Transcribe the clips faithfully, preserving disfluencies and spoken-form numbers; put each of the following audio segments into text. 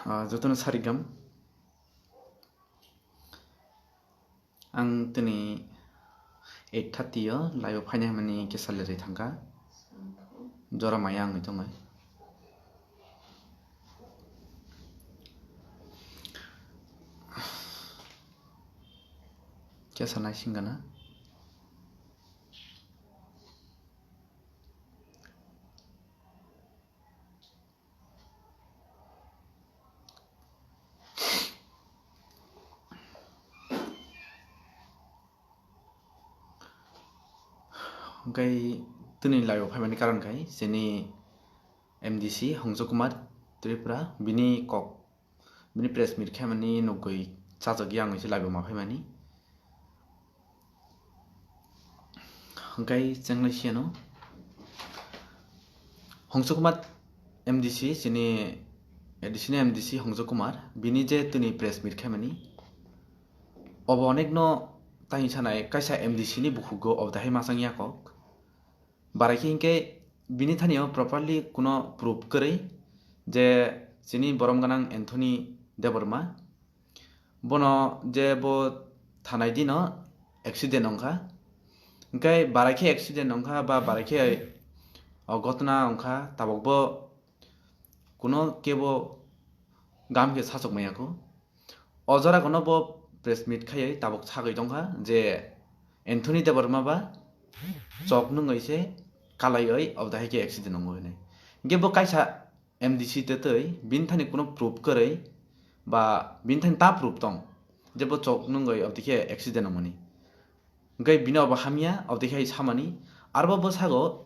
Ah, jotono sarigam. Ang tini eight thirty o live o phaina hwnmani kisa lerwi thangkha. Jora maya wngwi tongo. Kisa naising gana. Hwnkhe tini live o phaimani karon khai chini M D C Hongjo Kumar Tripura, bini kok, bini press meet khaimani nugwi chajagwi ang se live o ma phaimani. Hwnkhe chenglai siyano Hongjo Kumar M D C, chini A D C ni M D C Hongjo Kumar, bini je tini press meet khaimani, obo onekno tani sanai kaisa M D C ni bukhugo obo dahai masang ya kok. Barai khe hinkhe bini thani o properly kuno proof kwrwi je chini borom gwnang Anthony Debbarma, bono je bo thanai dino accident wngkha, hinkhe barai khe accident wngkha ba barai khe o gotna wngkha, tabok bo kuno kebo gam khe sachok maya kho. O jora kono bo press meet khaiwi tabok sagwi tongkha je Anthony Debbarma ba chok nungwi se kalaiwi obo dahai khe accident wngo hinwi. Hinkhe bo kaisa M D C tetwi bini thani kuno proof kwrwi ba bini thani ta proof tong je bo chok nungwi obo dikhe accident wngmani. Hinkhe bini obo hamya obo dikhe samani. Arbo bwsago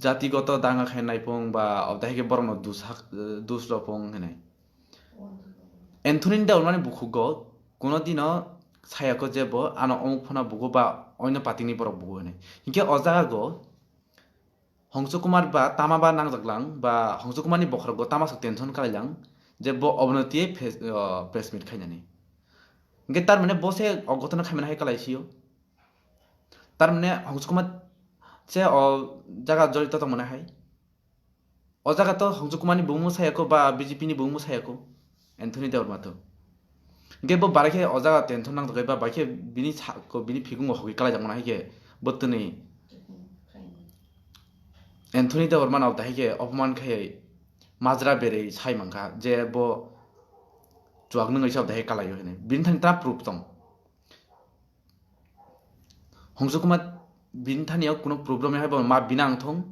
jatigoto danga khe naipung ba obo dahai khe borokno dus hak-, dus rw pung hinwi. Anthony Debbarmani bukhugo kuno dino sayako je bo ano omuk phano bugo ba oino patingni borok bugo hinwi. Hinkhe o jagago Hongjo Kumar ba tama ba nangjak lang ba Hongjo Kumarni bokhorokgo tama sok tension kalai lang je bo obono twiwi phes-, o, press meet khainani. Hinkhe tar mane bo se o gotona khaimani hai kalai sio. Tar mane Hongjo Kumar se o jaga jorito tongmani hai. O jaga to Hongjo Kumarni bumung sayako ba B J P ni bumung sayako Anthony Debbarma to. Hinkhe bo barai khe o jaga tension nang tongkhe ba bai khe bini sako bini phikungo hogwi kalai jakmani hai khe bo twnwi Anthony Debbarma no dahai khe opoman khai majra berwi sai mankha je bo chuak nungwi sa dahai kalaio hinwi. Bini thani ta proof tong. Hongjo Kumar bini thani o kuno problem hai bo ma bini ang thong.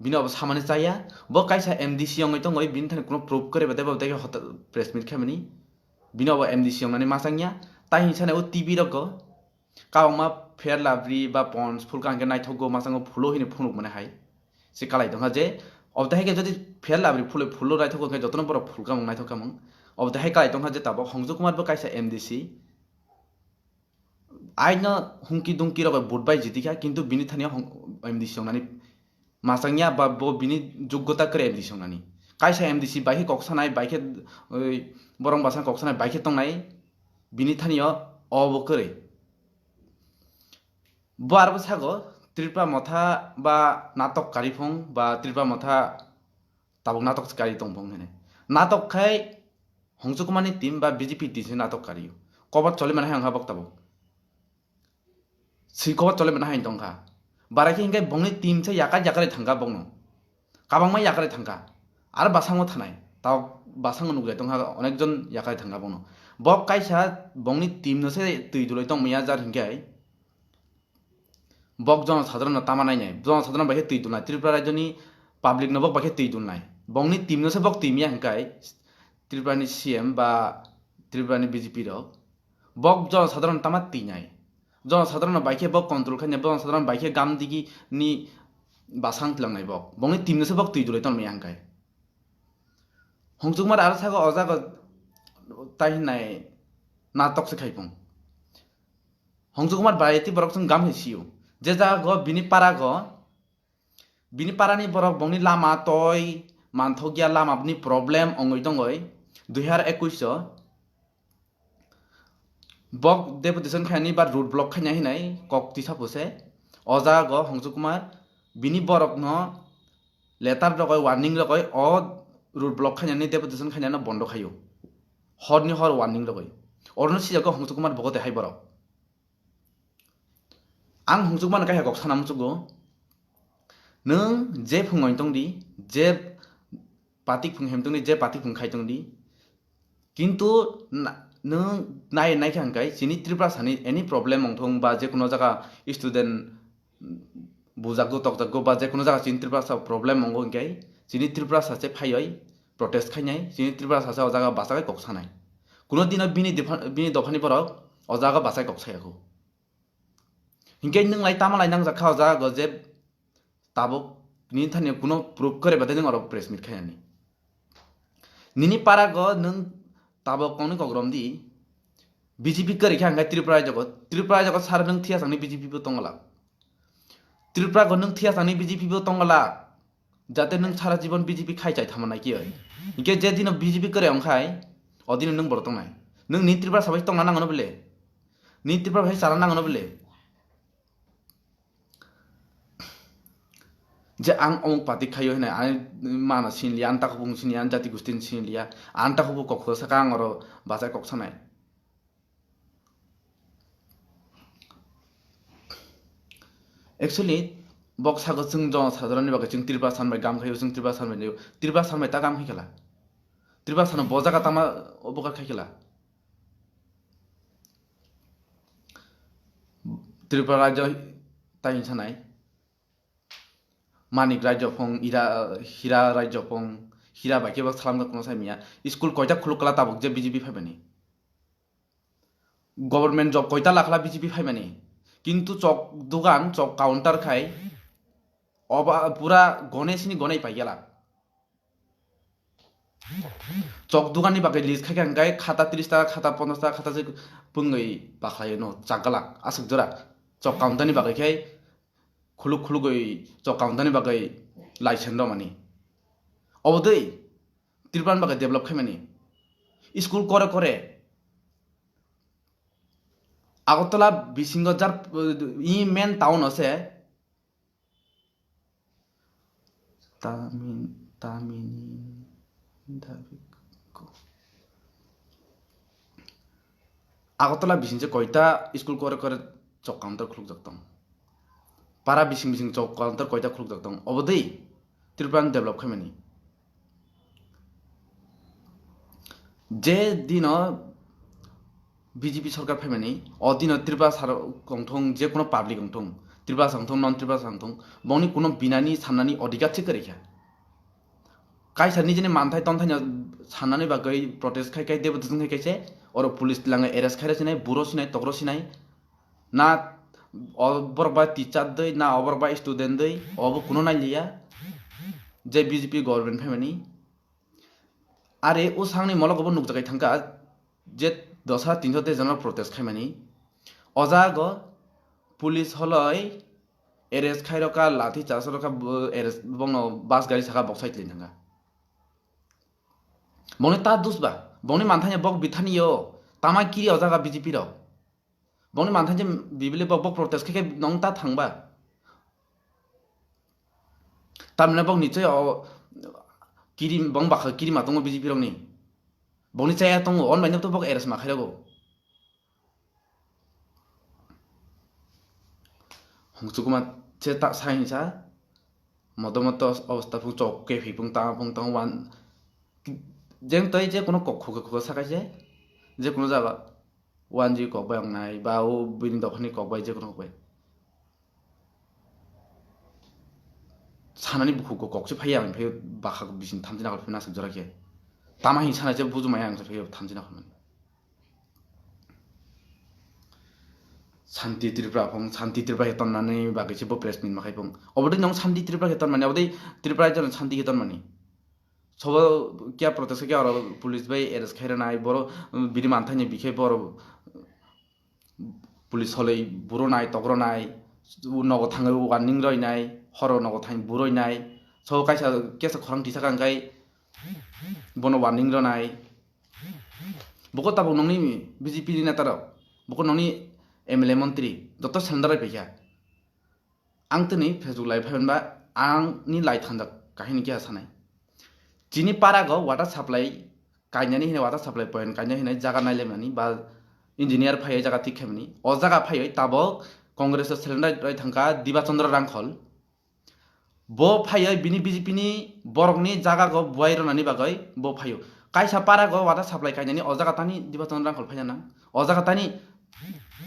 Bini obo samani chaya. Bo kaisa M D C wngwi tongwi bini thani kuno proof kwrwi ba tei bo tei hotel press meet khaimani. Bini obo M D C wngnani masang ya. Tai hinsa nai o T V rogo. Kabangma Fair Lovely ba Pond's phulka hwnkhe naithokgo masang o phulo hini phunuk mani hai. Se kalai tongkha je obo tei hai khe jodi Fair Lovely phulo phulo naithokgo hwnkhe jotono borok phulka mung naithok khamung. Obo tei hai kalai tongkha je tabok Hongjo Kumar bo kaisa M D C. Aino hungki dungki rok bai vote bai jiti kha, kintu bini thani o hong-, M D C wngnani masang ya ba bo bini joggota kwrwi M D C wngnani. Kaisa M D C bai khe kok sanai, bai khe, oi, borok bwsang kok sanai, bai khe tongnai, bini thani o obo kwrwi. Bo aro bwsago Tripura motha ba natok kari phung ba Tripura motha tabuk natok kari tong phung hwnwi. Natok khai Hongjo Kumarni team ba B J P team se natok kari o. Kobar choli mani hai wngkha bok tabuk. Swi kobar choli mani hai tongkha. Barai khe hinkhe bongni team se yakai yakai thangkha bongno. Kabangma yakai thangkha. Aro bwskango thanai. Tabuk bwskango nukjai tongkha, onekjon yakai thangkha bongno. Bok kaisa bongni team no se twi dulai tongmaya jar hinkhe. Bok jono sadharano tama nainai, jono sadharano bai khe twi dulnai, Tripura rajyoni public no bok bai khe twi dulnai. Bongni team no se bok twi maya hwnkhe Tripura ni C M ba Tripura ni B J P rok. Bok jono sadharano tama twi nai. Jono sadharano bai khe bok control khainai, jono sadharano bai khe gamdigi ni bwsang tlangnai bok. Bongni team no se bok twi dulai tongmaya hwnkhe. Hongjo Kumar aro sago o jaga tai hinai natok se khai phung. Hongjo Kumar bai tei borok chwng gam hai sio. Je jaga go bini para go, bini para ni borok bongni lama toi manthokya, lama ni problem ongoi tongoi. Dui hazar ekush o bok deputation khaini ba road block khaina hinai kok tisa pose. O jaga go Hongjo Kumar bini borok no letter rogoi, warning rogoi, o road block khainani, demonstration khainani bondo khaio. Horni hor warning rogwi. Orono sijago Hongsu Kumar Bhogate hai borok. Ang Hongsu Kumar kaisa kok sana muchugo. Nwng je phung oin tongdi, je patik phung hem tongdi, je patik phung khai tongdi. Kintu na-, nwng nai nai kha hwnkhe chini Tripura sani any problem wngthung ba je kuno jaga student bujagw tokjagw ba je kuno jaga chini Tripura sa problem wngo hwnkhe chini Tripura sa se phaioi protest khainai, chini Tripura sa se o jaga bachai kok sanai. Kuno dino bini dipha-, bini dophani borok o jaga bachai kok sayakho. Hinkhe nwng lai tama lai nangjak kha o jaga go je tabuk nini thani kuno proof kwrwi bathai nwng oro press meet khainani. Nini para go nwng tabuk kongni kok romdi, B J P kwrwi kha hwnkhe Tripura rajyo go, Tripura rajyo go sara nwng thiyasakni B J P bo tongla. Tripura go nwng thiyasakni B J P bo tongla. Jate nwng sara jibon B J P khai chai thama nai kiyoi. Hinkhe je dino B J P kwrwi wngkhai, o dino nwng borok tongnai. Nwng ni Tripura sabai tongna nangono bele. Ni Tripura bai chana nangono bele. Je ang omuk party khaio hinai, ang mano sinliya, ang takhuk bung sinliya, ang jati gustin sinliya, ang takhuk bo kok saka ang oro bachai kok sanai. Actually, bok sago chwng jono sadharonni bagwi chwng Tripura san bai gam khaio, chwng Tripura san bai nio, Tripura san bai ta gam khai khala. Tripura sano bo jaga tama obo khai khala. Tripura rajyo tai sanai. Manik rajyo phong, ira, hira rajyo phong, hira bai khe bo salam khe kuno sai miya. School koita khuluk kala tabuk je B J P phaimani. Government job koita lakhala B J P phaimani, kintu chok dugan, chok counter khai oba pura gone sini gone paigela. Chok dugan ni bagwi list khai kha hwnkhe khata tris taka, khata ponchas taka, khata se pungwi bakhlai no chak galak aswk jora. Chok counter ni bagwi khai khuluk khulugwi chok counter ni bagwi license romani. Obodwi Tripura ni bagwi develop khaimani. School kore kore Agartala bisingo jar, i main town o se Tamin, Tamini, Dabiko. Agartala bising se koita school kore kore chok counter khulukjak tong. Para bising bising chok counter koita khulukjak tong. Obodwi Tripura ni develop khaimani. Je dino B J P sorkar phaimani, o dino Tripura sar wngthung, je kuno public wngthung, Tripura wngthung, non Tripura wngthung, bongni kuno binani sannani odhikar se kwrwi kha. Kaisa nijini manthai tonthaino sannani bagwi protest khai khai debo dusung khai khai se oro police langa arrest khairok sinai, buro sinai, tokro sinai, na o borok bai teacher dwi, na o borok bai student dwi, obo kuno nailiya je B J P government phaimani. Are o sangni mologo bo nukjakai thangkha je dosa tinso te general protest khaimani. O jago police holoi arrest khairokha, lathi charge rokha, bo arrest, bongno bus gari saka boksai twi thangkha. Bongni ta dus ba, bongni manthanya bok bithani yo, tama kiri o jaga B J P rok. Bongni manthanya bibili bok bok protest khe khe nong ta thangba. Tamni bok ni chaya o kiri, bong bakha kiri ma tongo B J P rok ni. Bong ni chaya tongo, on bai no to bok arrest ma khai rogo. Hongchukuma che ta sai sa. Moto moto obostha phung chok ke phi phung ta phung tang wan. Jeng toi je kono kok khuga khuga sakai se. Je kono jaga. Wanji kok bai wngnai, ba o bini dophani kok bai, je kono kok bai. Sanani bukhuk kok se phaiya, ang phai bakha bising thamchi nakhor phai nasuk jora khe. Tama hin sanai se buju maya ang se phai thamchi nakhor mani. Santi Tripura phung, Santi Tripura khe tonnani bagwi se bo press meet ma khai phung. Obodei nong Santi Tripura khe tonmani, obodei Tripura jono Santi khe tonmani. Sobo kya protest khe oro police bai arrest khai rwnai, boro bini manthani bikhe boro police holoi buro nai, tokro nai, nogo thangwi warning roi nai, horo nogo thangwi buroi nai. So kaisa kesa khorang tisa kangkai bono warning roi nai. Boko tabuk nongni B J P ni neta rok, boko nongni M L A montri, joto surrender oi paikha. Ang tini Facebook live phaiban ba ang ni lai thanjak kahini kya sanai. Chini parago water supply kainani hinwi, water supply point kainani hinwi jaga nailaimani ba engineer phaiwi jaga thik khaimani. O jaga phaiwi tabok Congress o seleng rai thangkha Diba Chandra Rangkhol. Bo phaiwi bini B J P ni borokni jaga go buai rwnani bagwi bo phaio. Kaisa parago water supply kainani o jaga tani Diba Chandra Rangkhol phaina nang. O jaga tani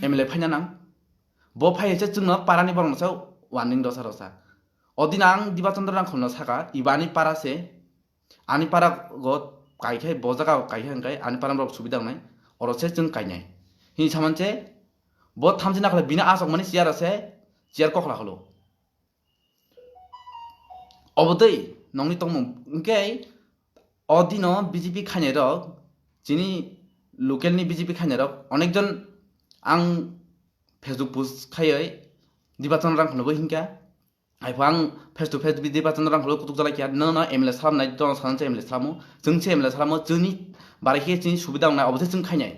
M L A phaina nang. Bo phaiwi se chwngno parani borokno se warning dosa rosa. Odino ang Diba Chandra Rangkholno saka, iba ani para se, ani para go kaikhe, bo jaga kaikhe hwnkhe ani para borok subida wngnai, oro se chwng kainai. Hini saman se, bo thamchi nakhole bini asok mani chair ase, chair kokla kholo. Obo tei nongni tongmung hwnkhe odino B J P khainai rok, chini local ni B J P khainai rok, onekjon ang Facebook post khaiwi Diba Chandra Rangkholno bo hinkha. Aipha ang face to face bidi Diba Chandra Rangkhol kutuk jalai kya, no no M L A salam nai, to salam se M L A salamo, chwng se M L A salamo, chwngni barai khe chini subida wngnai, obo se chwng khainai.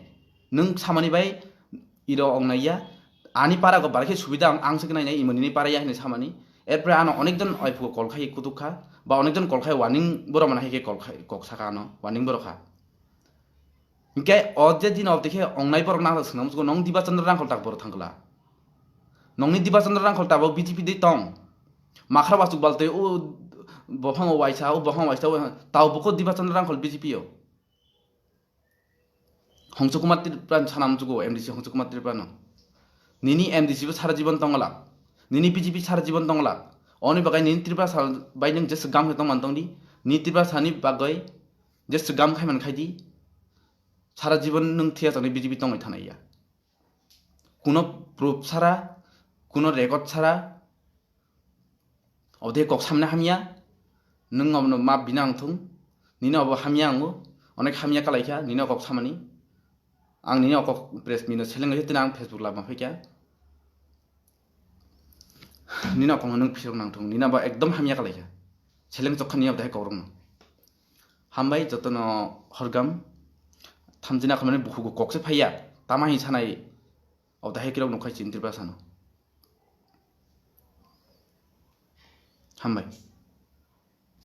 Nwng samani bai iro wngnai ya, ani para go barai khe subida ang, ang se khnai nai, imoni ni para ya hinwi samani. Erpore ano onek jon aiphugo call khai kutuk kha, ba onek jon call khai warning borok mana hai khe call khai, kok saka ano, warning borok kha. Hingke o je din o tei khe ongnai borok nang swnam sugo, nong Diba Chandra Rangkhol tak borok thangkla. Nongni Diba Chandra Rangkhol tabok B J P dei tong. Makhra bachuk bal tei o bophang o waisa, o bophang waisa, o tao boko Diba Chandra Rangkhol B J P o. Hongsu Kumar Tripura sanam sugo M D C Hongsu Kumar Tripura no. Nini M D C bo sara jibon tongla. Nini B J P sara jibon tongla. Oni bagai nini Tripura sal bai nang jes gam khe tong man tong di. Ni Tripura sani bagai jes gam khai man khai di. Sara jibon nwng thia changni B J P tongwi thanai ya. Kuno proof sara, kuno record sara, obodhe kok samna hamya, nwng obono map bina ang thung, nini obo hamya ango, onek hamya kalaikha, nini o kok samani. Ang nini o kok press mino seleng tini ang Facebook live ma phaikha. Nini o kokno nwng phisok nang thung, nini obo ekdom hamya kalaikha. Seleng chokha nini obodhe kokrokno. Hambai jotono horgam. Thamchi nakhormani bukhugo kokse phaiya. Tama hin sanai obodhe kirok nukkhai chini Tripura sano. Hambai.